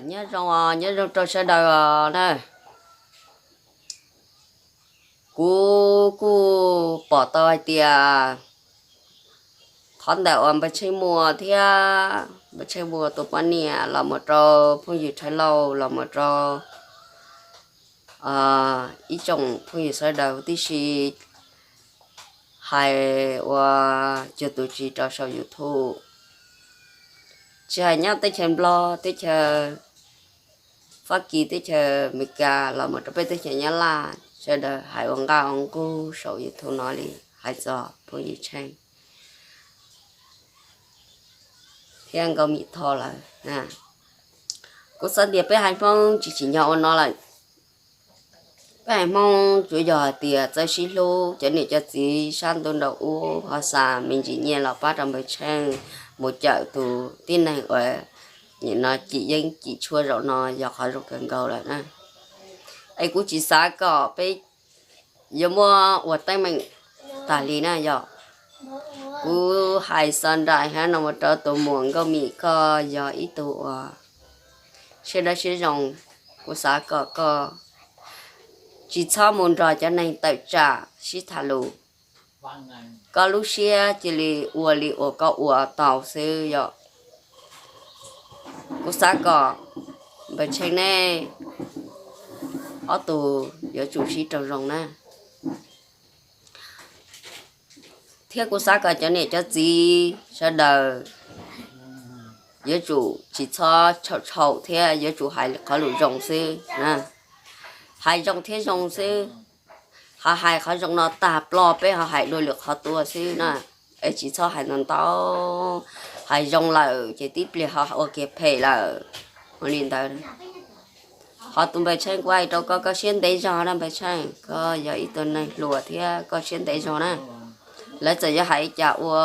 Nyob zoo os, nyob zoo rau sawv daws os na. Kuv kuj pom tau hais tias qhov ntawm uas npawg Tsheej Muas thiab npawg Tsheej Muas tus poj niam los mus rau phooj ywg Rhawv Lauj los mus rau ib tsoom phooj ywg sawv daws huv tib si hais ua cuag tus tsis rau saum YouTube, tsis hais nyob teb chaws Nplog, teb chaws Fab Kis, teb chaws Amelikas los mus rau peb teb chaws Nyab Laj, sawv daws hais ua nqaj ua nqug saum YouTube no li hais txog phooj ywg Tsheej thiab Nkauj Mim Thoj lawm. Kuv xav tias peb haiv Hmoob tsis tsim nyog ua no lawm. Peb haiv Hmoob tsuas yog hais tias txawj sib hlub, cov niam cov txiv sab ntuj nraum ub ho xa me ntsis nyiaj los pab rau npawg Tsheej mus cawm tus tib neeg uas nim no cim yeeb cim tshuaj zaum no yog qhov zoo kawg nkaus lawm na. Es kuv tsis xav kom peb yuav muab ua teeb meem tag li na yog. Kuv hais xav nraim hab no mus rau tus muam Nkauj Mim, koj yog ib tug uas siab dawb siab zoo, kuv xav kom koj tsis txhob mus nrog cov neeg tawm tsam sib tham lus. Koj lub siab cia li ua li uas koj ua tau xwb yom. Kuv xav kom npawg Tsheej nej ob tug yuav tsum sib raug zoo na. Thiab kuv xav kom cov niam cov txiv sawv daws yuav tsum tsis txhob txhaum txhaum thiab yuav tsum hais qhov lus zoo xwb. Hais zoo thiab zoo xwb. Ho hais qhov zoo no tag ploj peb ho hais dua lwm qhov tuaj xwb na. Es tsis txhob hais ntau ntau, hais zoo lawm ces tib pliag ho ua kiag phem lawm. Ua li ntawd, ho tus npawg Tsheej kuv hais rau koj, koj siab ntev zog na npawg Tsheej, koj yog ib tug neeg hluas thiab koj siab ntev zog na. Lawv txawm yuav hais li cas ua,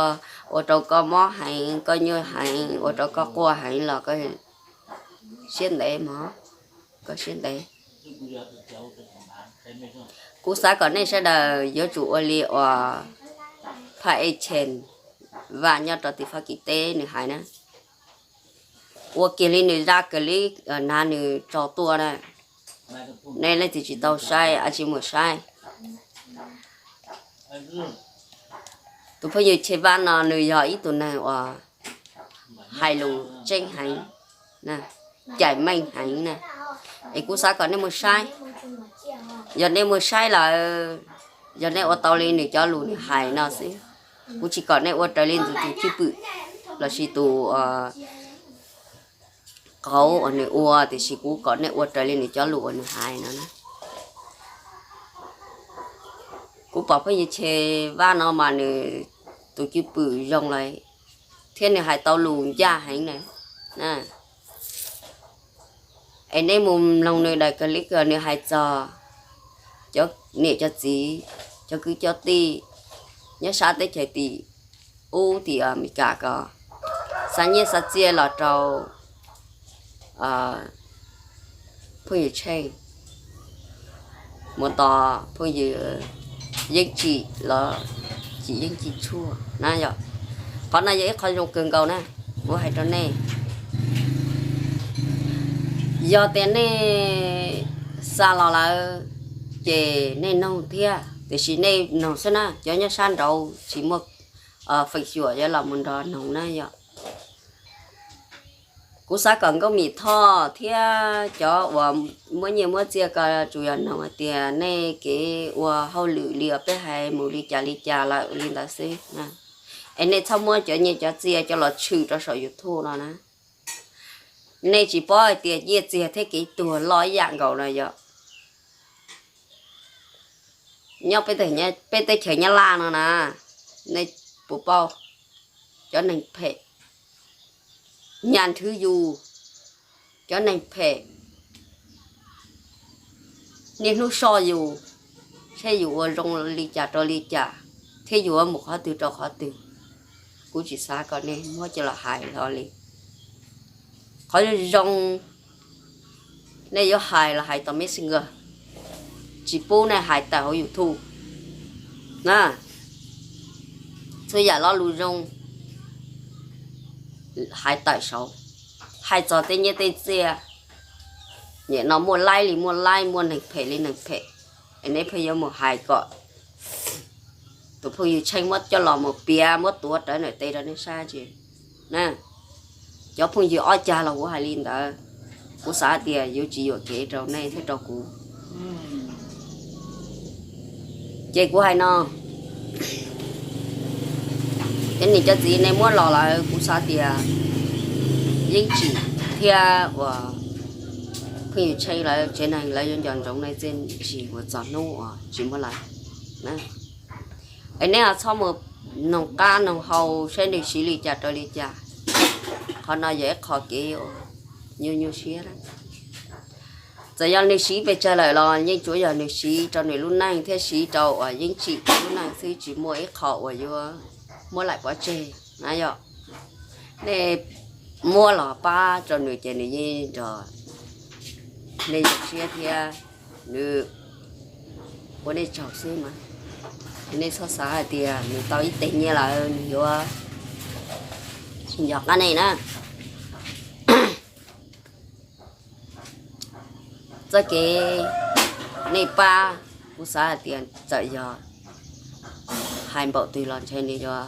ua rau koj mob heev, koj nyuaj heev, ua rau koj quaj heev los koj siab ntev mog, koj siab ntev. Kuv xav kom nej sawv daws yuav tsum ua li uas Pha Ej Chees Vaj nyob rau tim Fab Kis teb nws hais na, ua kiag li nws zaj clip, hnav nws tso tuaj na. Nej leej twg tsis tau saib, tsis mus saib. Tus phooj ywg Chees Vaj no nws yog ib tug neeg uas hais lus tseeb heev, cais meej heev na. Es kuv xav kom nej mus saib. Yog nej mus saib lawm, yog nej ua tau li nws cov lus nws hais no xwb. Kuv tsis kom nej ua raws li nws tus cwj pwm lossis tus qauv uas nws ua, tiam sis kuv kom nej ua raws li nws cov lus uas nws hais no na. Kuv pom phooj ywg Chees Vaj no mas nws tus cwj pwm zoo lawm thiab nws hais tau lus ncaj heev na. Es nej mus mloog nws daim clip nws hais txog cov niam cov txiv, cov kwv cov tij nyob sab teb chaws tim ub tim Amelikas ko xa nyiaj xa txiaj los rau phooj ywg Tsheej, mus tos phooj ywg Yeeb Tsim los cim yeeb cim tshuaj na yom. Qhov no yog ib qho zoo kawg nkaus na, kuv hais rau nej. Yog tias nej xa los lawm ces nej noog thiab, tiam sis nej noog xwb na, cov nyob sab nraud tsis muaj feem xyuam yuav los mus nrog noog na yom. Kuv xav kom Nkauj Mim Thoj thiab cov uas muab nyiaj muab txiaj ko tsuas yog noog hais tias nej kev ua hauj lwm li uas peb hais mus li cas li cas lawm li ntawd xwb. Es nej txhob muab cov nyiaj cov txiaj coj los tshwm rau saum YouTube no na. Nej tsis paub hais tias nyiaj txiag thiab kev tuag loj ib yam nkaus no yom. Nyob peb teb chaws Nyab Laj no na, nej puas paub cov neeg phem nyas nrhw yus, cov neeg phem niaj hnub soj yus, seb yus ua zoo li cas rau li cas, thiab yus ua mus qhov twg rau qhov twg. Kuv tsis xav kom nej muab coj los hais hlo li. Qhov zoo nej yuav hais los hais tau Messenger, tsis pub nej hais tawm hauv YouTube na. Txhua yam lo lus zoo hais tawm saud, Hais txog tej nyiaj tej txiaj, nim no muaj laib li muaj laib, muaj neeg phem li neeg phem, es neb pheej yuav mus hais kom tus phooj ywg Tsheej muab coj los mus piav muab tuav rawv ntawm tes rau nej saib tsi na. Cov phooj ywg ob cag los kuv hais li ntawd, kuv xav tias yuav tsis yuam kev rau nej thiab rau kuv. Ces kuv hais no, cov niam cov txiv nej muab los lawm kuv xav tias Yeeb Tsim thiab uas phooj ywg Tsheej lawv tsev neeg lawv yuav nco ntsoov nej txiaj ntsig uas txog hnub uas tsis muaj lawm. Es nej txhob mus noog qab noog hau saib nws siv li cas rau li cas. Qhov no yog ib qho kev uas nyuaj nyuaj siab. Txawm yog nws siv pes tsawg lawm los yeej tsuav yog nws siv rau nws lub neej thiab siv rau uas Yeeb Tsim lub neej xwb, tsis muaj ib qho uas yuav muab laim pov tseg na yom. Nej muab los pab rau nws ces nws yeej nrog nej zoo siab thiab nws ua nej tsaug xwb mas. Nej txhob xav hais tias nws tau ib teg nyiaj lawm nws yuav tsis nco qab nej na. Txoj kev nej pab, kuv xav hais tias txawm yog hais npaum twg los ntshe nws yuav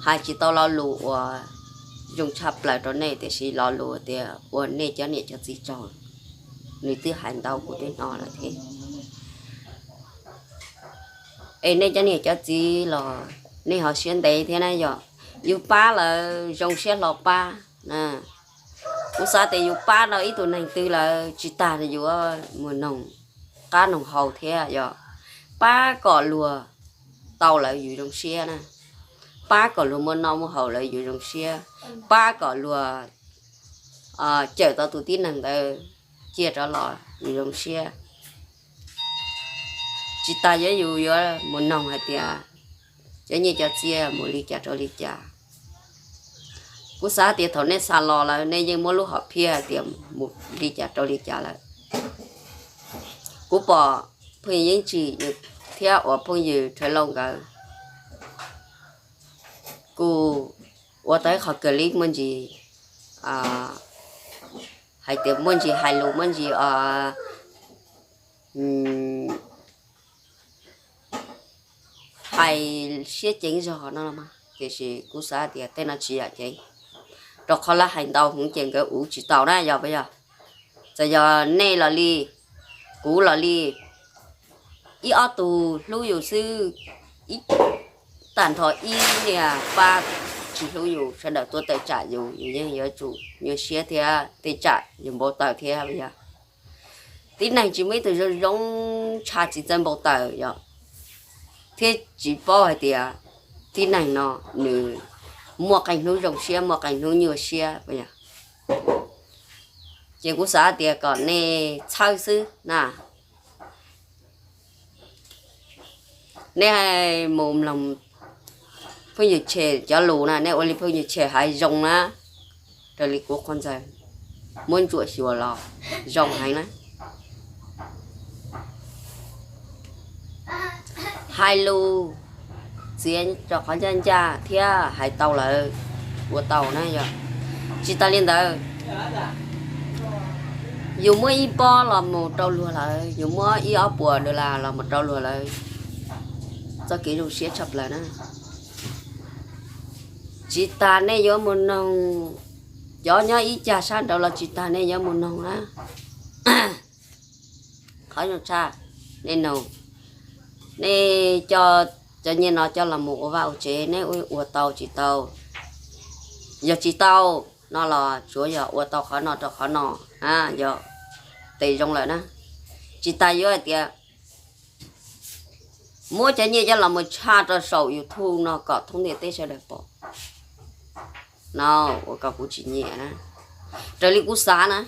hais tsis tau lo lus uas zoo tshaj plaws rau nej, tiam sis lo lus tias ua nej cov niam cov txiv tsaug, nws twb hais ntau kuv twb hnov lawm thiab. Es nej cov niam cov txiv los nej ho siab ntev thiab na yom. Yus pab lawv zoo siab hlo pab na. Kuv xav tias yus pab rau ib tug neeg twg lawm tsis tas yuav mus noog qab noog hau thiab yom. Pab kom luag tau lawv yus zoo siab na. Pab kom luag muaj noj muaj haus lawv yus zoo siab. Pab kom luag cawm tau tus tib neeg ntawd cia rov los yus zoo siab. Tsis tas yuav yus yuav mus noog hais tias cov nyiaj cov txiaj mus li cas rau li cas. Kuv xav tias thaum nej xa los lawm nej yeej muab lub hom phiaj hais tias mus li cas rau li cas lawm. Kuv pom phooj ywg Yeeb Tsim thiab uas phooj ywg Rhawv Lauj nkawd kuj ua tau ib qho clip muaj ntsis, hais tias muaj ntsis hais lus muaj ntsis hais siab ceev zog no los mas, tiam sis kuv xav tias tej no tsis yam ceev, rau qhov lawv hais ntau heev ces nkawd uv tsis tau na yog puas yog? Txawm yog nej los li, kuv los li, ib ob tug hlub yus xwb, tag nrho ib niag pab tsis hlub yus, sawv daws tuaj tawm tsam yus, yus yeej yuav tsum nyuaj siab thiab tej tsam yus npau taws thiab yog. Tib neeg tsis muaj ib tug zoo zoo tshaj txiv txawj npau taws yom, thiab tsis paub hais tias tib neeg no nws muaj qee hnub zoo siab muaj qee hnub nyuaj siab. Ces kuv xav tias kom nej txhawb xwb na. Nej mus mloog phooj ywg Tshem cov lus na, nej ua li phooj ywg Tshem hais zoo na, raws li kuv qhov ntxawg muab ntsuam xyuas los zoo heev na. Hais lus txiav rau qhov ncaj ncaj thiab hais tau lawm ua tau na yog. Tsis tas li ntawd, yus muab ib pob los mus rau luag lawm, yus muab ib ob puas dollar los mus rau luag lawm, txoj kev zoo siab tshaj plaws na. Tsis tas nej yuav mus noog, cov nyob ib cag sab nraud los tsis tas nej yuav mus noog na. Qhov zoo tshaj, nej noog, nej coj cov nyiaj no coj los mus ua vaj ua tsev, nej ua tau tsis tau? Yog tsis tau no los tsuav yog ua tau qhov no rau qhov no, yog tes zoo lawm na. Tsis tas yuav hais tias muab cov nyiaj coj los mus tshaj rau saum YouTube no kom thoob ntiaj teb sawv daws pom no, ua kom kuv tsis nyiam na. Raws li kuv xav na,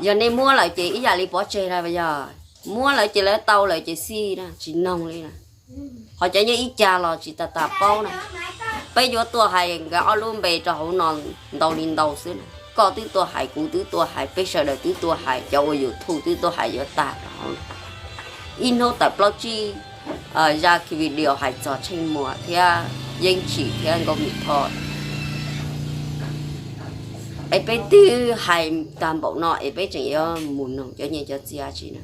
yog nej muab lawm ces ib yam li pov tseg na, yog muab lawm ces lawv tau lawm ces xij na, tsis noog li na. Qhov cov nyob ib cag los tsis tas tas paub na. Peb yuav tuaj hais nkawd ob lub npe rau hauv no ntau li ntau xwb na. Koj twb tuaj hais, kuv twb tuaj hais, peb sawv daws twb tuaj hais, cov ua YouTube twb tuaj hais yuav tag rau hauv no. Ib hnub tawm plaub tsib zaj video hais txog Tsheej Muas thiab Yeeb Tsim thiab Nkauj Mim Thoj. Es peb twb hais tag npaum no es peb tseem yuav mus noog cov niam cov txiv tsi na?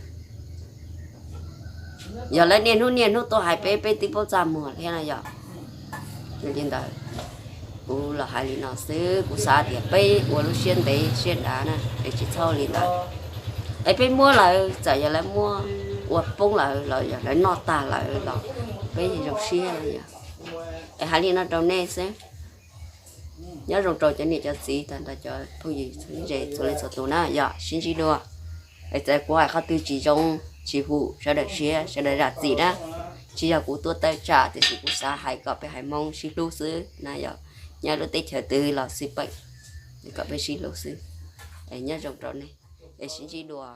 Yog lawv niaj hnub niaj hnub tuaj hais peb, peb twb paub txaj muag thiab no yog. Li ntawd, kuv los hais li no xwb, kuv xav tias peb ua lub siab ntev siab dav na, es tsis txhob li ntawd. Es peb muab lawv, txawm yog lawv muab ua poob lawm los yog lawv noj tag lawm los peb zoo siab yog. Es hais li no rau nej xwb. Nyob zoo rau cov niam cov txiv tag nrho cov phooj ywg txhua leej txhua tus na, yog sib ntsib dua. Es txawm kuv hais qhov twg tsis zoo, tsis hum sawv daws siab, sawv daws zam txim na. Tsis yog kuv tuaj tawm tsam, tiam sis kuv xav hais kom peb haiv Hmoob sib hlub xwb na yog. Nyob lub teb chaws twg los xij peem, kom peb sib hlub xwb. Es nyob zoo rau nej, es sib ntsib dua.